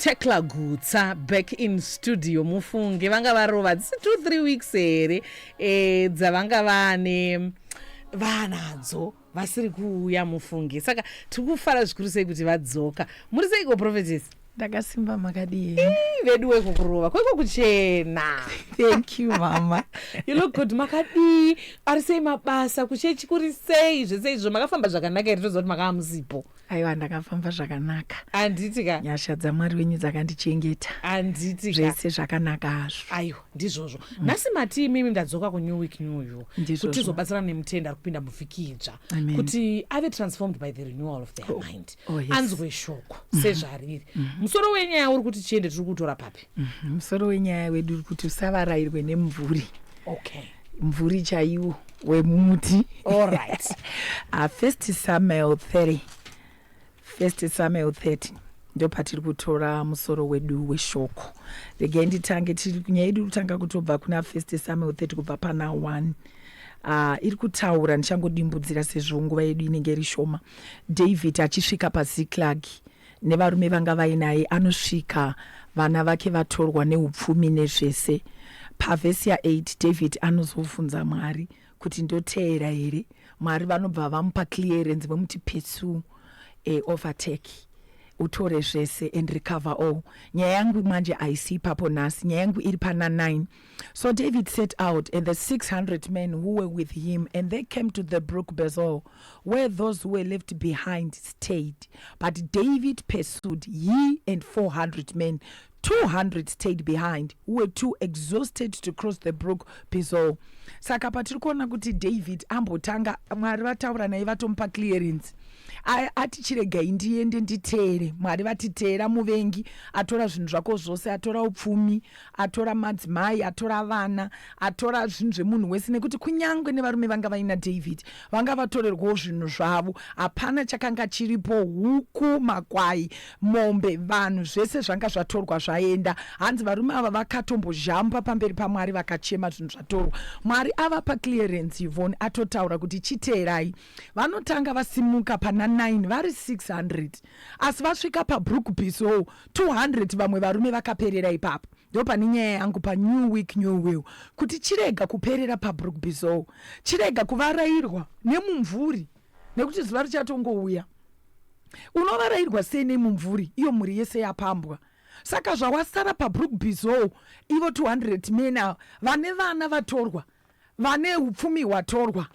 Tecla Gutsa back in studio. Mufunge vanga varova dzisi 2 3 weeks here dzavanga vane vanadzo vasiri kuuya mufunge. Saka tiri kufara zvikuru sei kuti vadzoka. Muri seiko, prophetess? Ndakasimba, makadii? Vedu wekukurova kweko kuchena. Thank you, mama. You look good. Makadii? Ari sei mabasa? Kuchechi kuri sei? Zvese izvo makafamba zvakanaka here? Toziva kuti makava musipo. Aiwa, ndakafamba zvakanaka. Handiti ka? Nyasha dzaMwari wenyu dzakandichengeta. Handiti ka? Zvese zvakanaka hazvo. Aiwa, ndizvozvo. Nhasi mati imimi ndadzoka kuNew Week New You Ndizvozvo. kuti tizobatsirana nemutenda ari kupinda muvhiki idzva Amen. kuti ave transformed by the renewal of their mind, Oh, yes. anzwe shoko sezvariri. Musoro wenyaya uri kuti chiende, tiri kutora papi? Musoro wenyaya wedu uri kuti usavarayirwe nemumvuri. Mvuri chaiwo wemuti. All right. First Samuel 30, First Samuel 30 ndo patiri kutora musoro wedu weshoko. Regai nditange, tiri nyaya yedu kutanga kutobva kuna First Samuel 30 kubva pana 1. Iri kutaura, ndichangodimbudzira sezvo nguva yedu inenge iri shoma. David achisvika paZiklag nevarume vanga vainaye, anosvika vana vake vatorwa neupfumi nezvese. Pavhesi ya8 David anozobvunza Mwari kuti ndoteera here. Mwari vanobva vamupa clearance, vomuti pursue, overtake, utore zvese and recover all. Nyaya yangu manje haisi ipapo nhasi, nyaya yangu iri pana 9. So David set out and the 600 men who were with him, and they came to the brook Besor, where those who were left behind stayed. But David pursued, he and 400 men. 200 stayed behind, who were too exhausted to cross the brook Besor. Saka patiri kuona kuti David ambotanga, Mwari vataura naye, vatomupa clearance, ati chiregai ndiende nditeere. Mwari vatiteera muvengi atora zvinhu zvako zvose, atora upfumi, atora madzimai, atora vana, atora zvinhu zvemunhu wese, nekuti kunyange nevarume vanga vaina David vanga vatorerwawo zvinhu zvavo. Hapana chakanga chiripo, huku, makwai, mombe, vanhu, zvese zvanga zvatorwa zvaenda. Hanzi varume ava vakatombozhamba pamberi paMwari vakachema zvinhu zvatorwa. Mwari avapa clearance, Yvonne, atotaura kuti chiteerai. Vanotanga vasimuka pana 9 vari 600, asi vasvika pabrook Besor 200 vamwe varume vakaperera ipapo. Ndo pane nyaya yangu paNew Week New Will, kuti chirega kuperera pabrook Besor, chirega kuvarayirwa nemumvuri, nekuti zuva richatongouya. Unovarayirwa sei nemumvuri iyo mhuri yese yapambwa? Saka zvawasara pabrook Besor, ivo 200 men ava vane vana vatorwa, vane upfumi hwatorwa,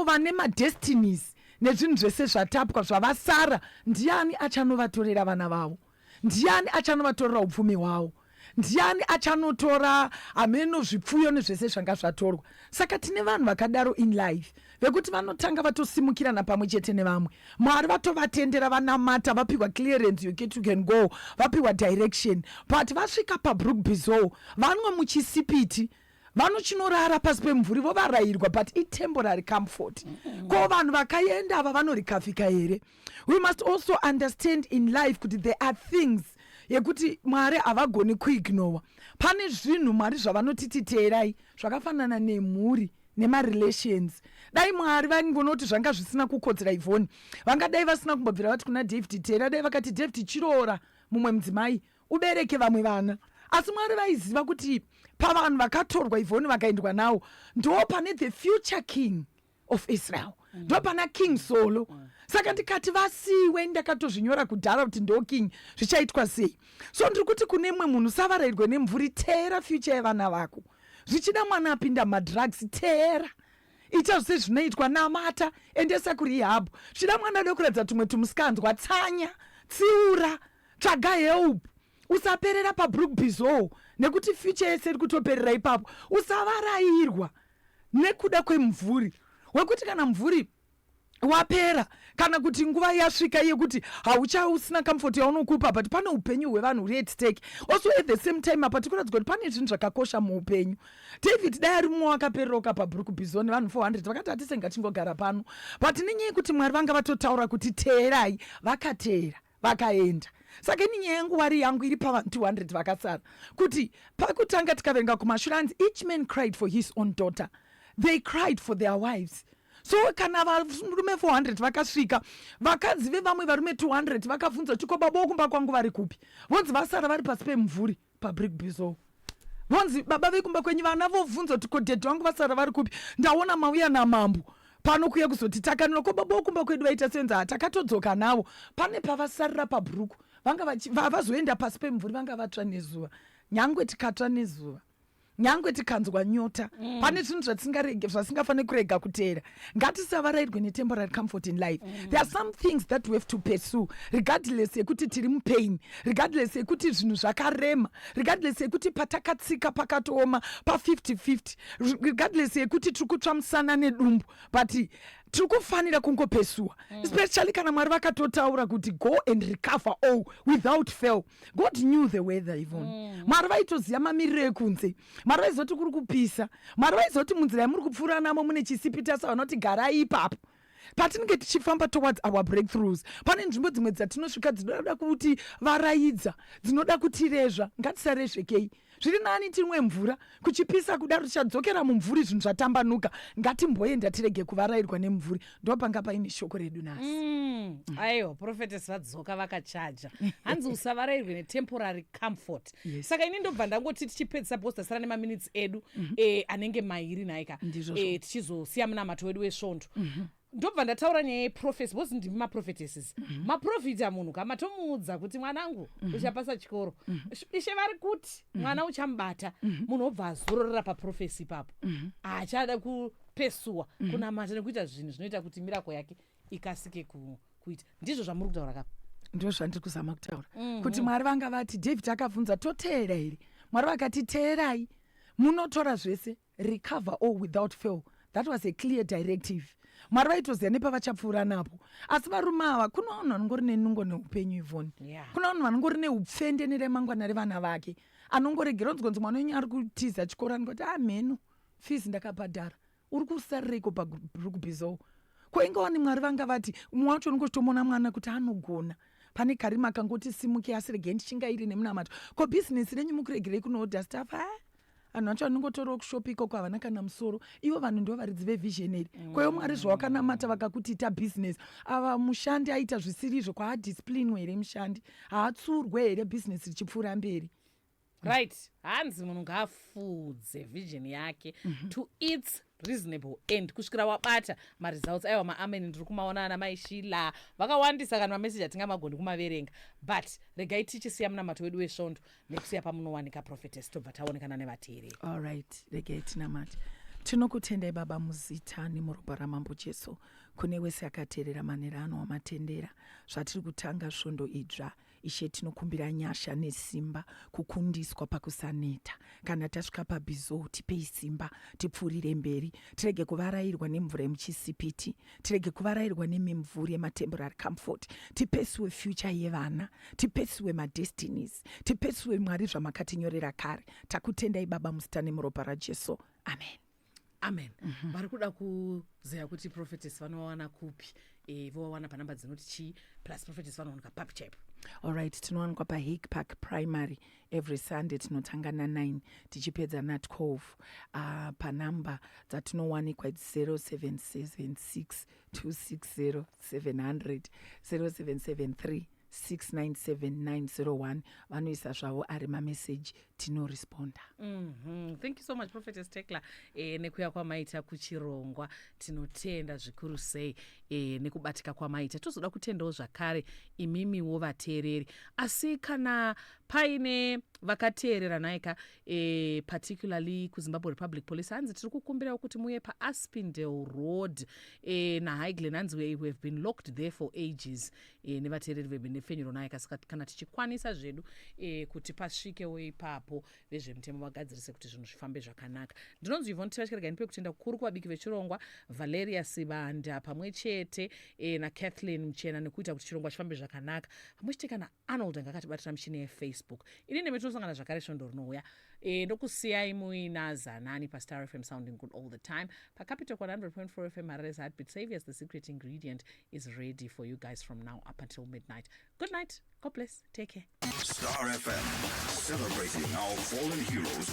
vane madestinies nezvinhu zvese zvatapwa, zvavasara, ndiani achanovatorera vana vavo? Ndiani achanovatorera upfumi hwavo? Ndiani achanotora hameno zvipfuyo nezvese zvanga zvatorwa? Saka tine vanhu vakadaro in life vekuti vanotanga vatosimukirana pamwe chete nevamwe. Mwari vatovatendera, vanamata, vapiwa clearance, you can go, vapiwa direction, but vasvika pabrook Besor, vanwe muchisipiti, vanochinorara pasi pemumvuri vovarayirwa, but itemporary comfort. Ko vanhu vakaenda ava vanorikafika here? We must also understand in life kuti there are things yekuti Mwari havagoni kuignora. Pane zvinhu Mwari zvavanotiti teerai, zvakafanana nemhuri nemarelations. Dai Mwari vaingonoti zvanga zvisina kukodzera, Yvonne, vangadai vasina kumbobvira vati kuna David teera. Dai vakati David chiroora mumwe mudzimai ubereke vamwe vana. Asi Mwari vaiziva kuti pavanhu vakatorwa, Yvonne, vakaendwa nawo, ndo pane the future king of Israel, ndo pana King Solo. Saka ndikati vasiwe, ndakatozvinyora kudhara kuti ndo king, zvichaitwa sei? So ndiri kuti kune mumwe munhu, savarayirwe nemvuri, teera future yevana vako. Zvichida mwana apinda madrugs, teera, ita zvose zvinoitwa, namata, endesa kurehab. Zvichida mwana ade kuratidza tumwe tumusikanzwa, tsanya, tsiura, tsvaga help. Usaperera pabrook Besor nekuti future yese iri kutoperera ipapo. Usavarayirwa nekuda kwemumvuri wekuti kana mumvuri wapera kana kuti nguva yasvika yekuti haucha usina comfort yaunokupa, but pane upenyu hwevanhu huri at stake. Also at the same time, apa tikuratidzwa kuti pane zvinhu zvakakosha muupenyu. David dai ari mumwe wakapererauka pabrook Besor nevanhu 400 vakati hatise ngatingogara pano, but nenyaya yekuti Mwari vanga vatotaura kuti teerai, vakateera, vakaenda. Saka ini nyaya yangu wari yangu iri pavanhu 200 vakasara, kuti pakutanga tikaverenga kumashure, hanzi each man cried for his own daughter, they cried for their wives. So kana varume 400 vakasvika, vakadzi vevamwe varume 200 vakabvunza kuti, "Ko baba wokumba kwangu vari kupi?" Vonzi vasara vari pasi pemumvuri paBrook Besor. Vonzi, "Baba vekumba kwenyu." Vana vobvunza kuti, "Ko daddy vangu vasara vari kupi? Ndaona mauya namambo pano kuya kuzoti takanura. Ko baba wokumba kwedu vaita senza?" "Takatodzoka navo, pane pavasarira pabhuruku." Vanga vazoenda pasi pemumvuri, vanga vatsva nezuva. Nyangwe tikatsva nezuva, nyangwe tikanzwa nyota, pane zvinhu zvatingafaniri kurega kuteera. Ngatisavarayirwe netemporary comfort in life. There are some things that we have to pursue regardless yekuti tiri mupain, regardless yekuti zvinhu zvakarema, regardless yekuti patakatsika pakatooma pa50-50, regardless yekuti tiri kutsva musana nedumbu, but tiri kufanira kungopursua, especially kana Mwari vakatotaura kuti, "Go and recover all without fail." God knew the weather even. Mwari vaitoziva mamiriro ekunze. Mwari vaizoti kuri kupisa. Mwari vaizoti munzira yamuri kupfuura namo mune chisipitasa. Vanoti garai ipapo. Patinenge tichifamba towards our breakthroughs, pane nzvimbo dzimwe dzatinosvika dzinoda kuti varaidza, dzinoda kutirezva. Ngatisarezvekei. Zviri nani tinwe mvura kuchipisa kudaro. Tichadzokera mumvuri zvinhu zvatambanuka. Ngatimboenda, tirege kuvarayirwa nemumvuri. Ndo panga paine shoko redu nhasi. Aiwa, prophetess vadzoka vakachaja. Hanzi usavarayirwe netemporary comfort. Saka ini ndobva ndangoti tichipedzisa, because tasara nemaminitsi edu anenge mairi nhaika. Ndizvozvo. Tichizosiya munamato wedu wesvondo, ndobva ndataura nyaya yeprophecy, because ndimi maprophetesses. Maprofita munhu kama tomuudza kuti, "Mwanangu, uchapasa chikoro. Ishe vari kuti mwana uchamubata." Munhu obva azororera paprophecy ipapo, haachada kupursua kunamata nekuita zvinhu zvinoita kuti miracle yake ikasike kuita. Ndizvo zvamuri kutaura kapa? Ndo zvandiri kuzama kutaura, kuti Mwari vanga vati, David akabvunza, "Toteera here?" Mwari vakati, "Teerai, munotora zvese, recover all without fail." That was a clear directive. Mwari vaitoziva nepavachapfuura napo. Asi varume ava, kuna vanhu vanongori nenungo neupenyu, Ivhoni. Kuna vanhu vanongori neupfende neremangwana revana vake. Anongoregera onzgonzi mwana wenyu ari kutiza chikoro, anongoti, "Amheno, fees ndakabhadhara, uri kusarireiko paBrook Besor?" Ko ingawani Mwari vanga vati mumwe wacho, unongochitomona mwana kuti anogona, pane karima kangoti simuke, asi regei ndichingairi nemunamato. Ko bhizinesi renyu mukuregerei kunoorder staff? A, vanhu vacho vanongotorawo kushopi ikoko, havana kana musoro. Ivo vanhu ndo varidzi vevisionary. Kweyo Mwari zvavakanamata vakakuti ita bhizinesi, ava mushandi aita zvisiri izvo, kwaadisciplinwe here? Mushandi haatsurwe here bhizinesi richipfuura mberi? Right. Hanzi munhu ngaafudze vision yake to its reasonable end kusvikira wabata maresults. Aiwa, maameni ndiri kumaona. Ana maishila vakawandisa, kana mameseji atingamagoni kumaverenga, but regai tichisiya munamato wedu wesvondo nekusiya pamunowanika, prophetess, tobva taonekana nevateereri. Allright, regai tinamate. Tinokutendai Baba, muzita nemuropa raMambo Jesu. Kune wese akateerera manera ano wamatendera, zvatiri kutanga svondo idzva, Ishe, tinokumbira nyasha nesimba kukundiswa pakusaneta. Kana tasvika paBesor, tipei simba tipfuurire mberi, tirege kuvarayirwa nemvura yemuchisipiti, tirege kuvarayirwa nemimvuri yematemporary comfort. Tipursue future yevana, tipursue madestinies, tipursue Mwari zvamakatinyorera kare. Takutendai Baba, muzita nemuropa raJesu, amen. Amen. Vari kuda kuziva kuti prophetess vanovawana kupi, vovawana panhamba dzinoti chii? Plus prophetess vanowanika papi chaipo? Allright, tinowanikwa paHague Park Primary every Sunday. Tinotanga na9 tichipedza na12. Panhamba dzatinowanikwa, its 0776 260 700, 0773 697 901. Vanoisa zvavo ari mameseji, tinoresponda. Thank you so much, Prophetess Tecla, nekuya kwamaita kuchirongwa. Tinotenda zvikuru sei nekubatika kwamaita. Tozoda kutendawo zvakare imimiwo vateereri. Asi kana paine vakateerera naika, particularly kuZimbabwe Republic Police, hanzi tiri kukumbirawo kuti muye paAspindale Road naHiglen. Hanzi we have been locked there for ages nevateereri venhepfenyuro naika. Saka kana tichikwanisa zvedu kuti pasvikewo ipapo, vezvemutemo vagadzirise kuti zvinhu zvifambe zvakanaka. Ndinonzi Yvonne Tivachikeregai. Ndipe kutenda kukuru kuvabiki vechirongwa, Valeria Sibanda pamwe chete naKathleen Muchena, nekuita kuti chirongwa chifambe zvakanaka, pamwe chete kana Arnold anga akatibatira michini yeFacebook. Ini nemi tinosangana zvakare svondo rinouya. Ndokusiyai muina Zanani paStar FM, sounding good all the time, paCapital 100.4 FM, Harare's heartbeat. Saviors, the secret ingredient, is ready for you guys from now up until midnight. Good night, God bless, take care. Star FM, celebrating our fallen heroes.